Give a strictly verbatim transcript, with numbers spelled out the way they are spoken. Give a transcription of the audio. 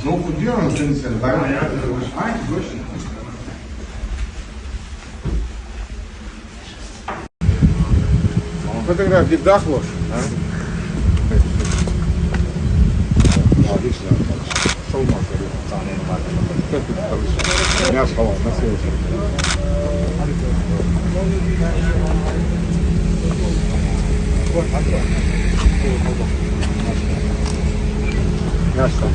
Ну, куди он, в принципе, да? А, точно. Фотографии дах лош, а? Отлично. Шо у нас? Мясо, на свежем. Мясо.